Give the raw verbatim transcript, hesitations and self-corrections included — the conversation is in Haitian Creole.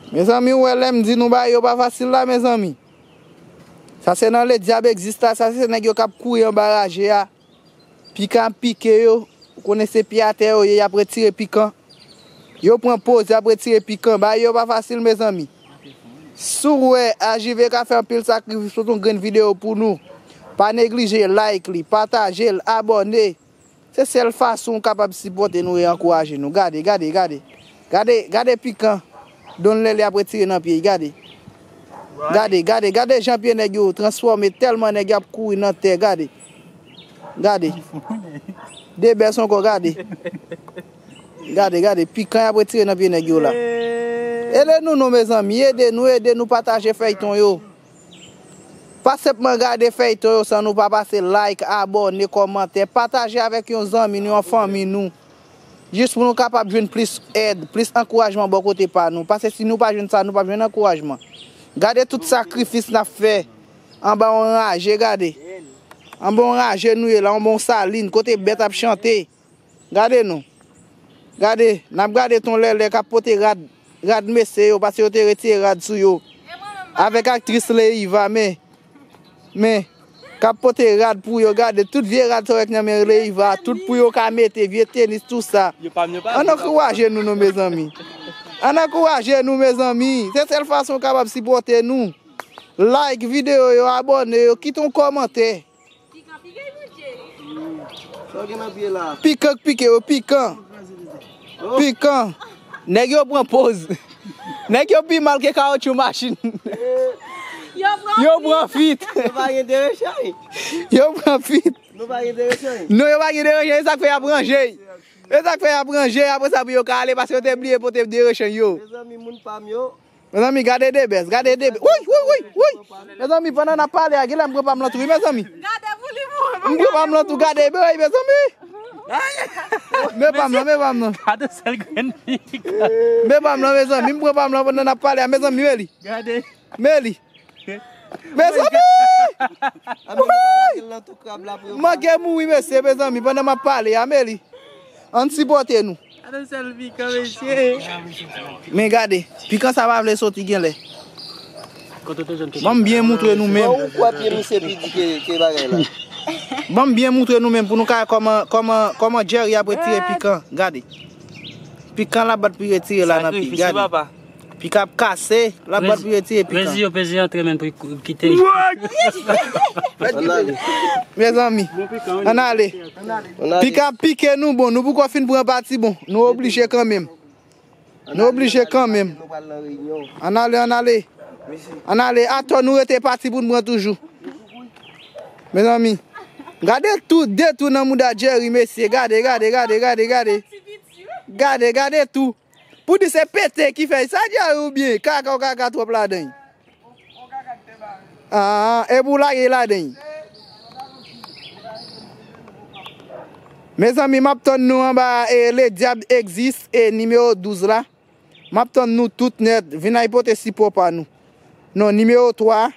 Mezanmi, ou wè lè m di nou bagay yo pa fasil la, mezanmi. Sa se nan le dyab egzis la, sa se nèg yo k ap kouri anba raje a. Pikan ap pike yo, ou konnen se pye atè yo ye, y ap retire pikan. Yo pran poz, y ap retire pikan. Bagay yo pa fasil, mezanmi. Si w wè A J V ka fè anpil sakrifis pou yon grenn videyo pou nou, pa neglije like li, pataje l, abòne. Se sèl fason w kapab sipòte nou e ankouraje nou. Gade, gade, gade. Gade, gade pikan. Don Lèlè ap retire nan pye, gade. Gade, gade, gade jan pye nèg yo transfòme, tèlman nèg y ap kouri nan tè, gade. Gade. De bès ankò, gade. Gade, gade, pikan y ap retire nan pye nèg yo la. Ede nou non, mezanmi, ede nou, ede nou pataje fèyton yo. Pa senpman gade fèyton yo san nou pa pase like, abòne, kòmantè, pataje avèk yon zanmi nou, yon fanmi nou. Jis pou nou kapab jwenn plis èd, plis ankourajman bò kote pa nou. Paske si nou pa jwenn sa, nou p ap jwenn ankourajman. Gade tout sakrifis n ap fè anba yon raje, gade. Anba yon raje nou ye la, anba yon salin, kote bèt ap chante. Gade nou. Gade, n ap gade Ton Lèlè k ap pote rad, rad mesye yo, paske yo te retire rad sou yo. Avèk aktris Leiva, men, men, k ap pote rad pou yo. Gade, tout vye rad sa w wè k nan men Leiva, tout pou yo ka mete, vye tenis, tou sa. Ann ankouraje nou, non, mezanmi. Ann ankouraje nou, mezanmi. Se sèl fason w kapab sipòte nou. Like videyo yo, abòne yo, kite yon kòmantè. Pikan pike yo, Jay. Sa w gen nan pye la? Pikan k pike yo, pikan. Oh. Pikan. Nèg yo pran poz. Nèg yo pi mal ke kawotchou machin. Yo pran Yo pran fit. Yo pa gen derechany. Yo pran fit. Nou pa gen derechany. Non, yo pa gen derechany, e sa k fè y ap ranje. E sa k fè y ap ranje, apre sa pou yo ka ale, paske yo te bliye pote derechany yo. Mezanmi, moun pa m yo. Mezanmi, gade de bès, gade de bès. Woy, woy, woy, woy. Mezanmi, pandan n ap pale a, genlè m pran pa m lan tou, wi, mezanmi. Gade pou li mouri. M pran pa m lan tou, gade, ey, mezanmi. Men pa m lan, men pa m lan. Gade sèl grenn pik. Men pa m lan, mezanmi, m pran pa m lan pandan n ap pale a, mezanmi, men li. Gade. Men li. Mezanmi! Woy! Manke mouri, mesye, mezanmi, pandan m ap pale a, men li. Ann sipòte nou. Gade sèl pikan, mesye. Men gade, pikan sa pa vle soti genlè. Ban m byen moutre nou menm. Ou kwè pye misye pi di ke, ke bagay la? Ban m byen moutre nou menm pou nou ka wè kòman, kòman, kòman Jerry ap retire pikan. Gade. Pikan l ap bat pou retire la nan pye. Sakrifis, gade. Pika ap kase, l ap bat pou retire pikan. Peze yo, peze antre menm pou kite. Mezanmi, ann ale. Pika ap pike nou bon, nou poko fin pran pati bon. Nou oblije kanmenm. Nou oblije kanmenm. Ann ale, ann ale. Ann ale, atò nou rete pati pou n pran toujou. Mezanmi, gade tou, de tou nan mouda Jerry, mesye. Gade, gade, gade, gade, gade. Gade, gade tou. Pou di se pete ki fè sa, Jerry, oubyen kaka ou kaka twòp ladan l? Ah, epi w lage ladan l. Mezanmi, m ap tann nou anba, e, Le Diable Existe, e, nimewo douz la. M ap tann nou tout nèt. Vin al pote sipò pa nou. Non, nimewo twa.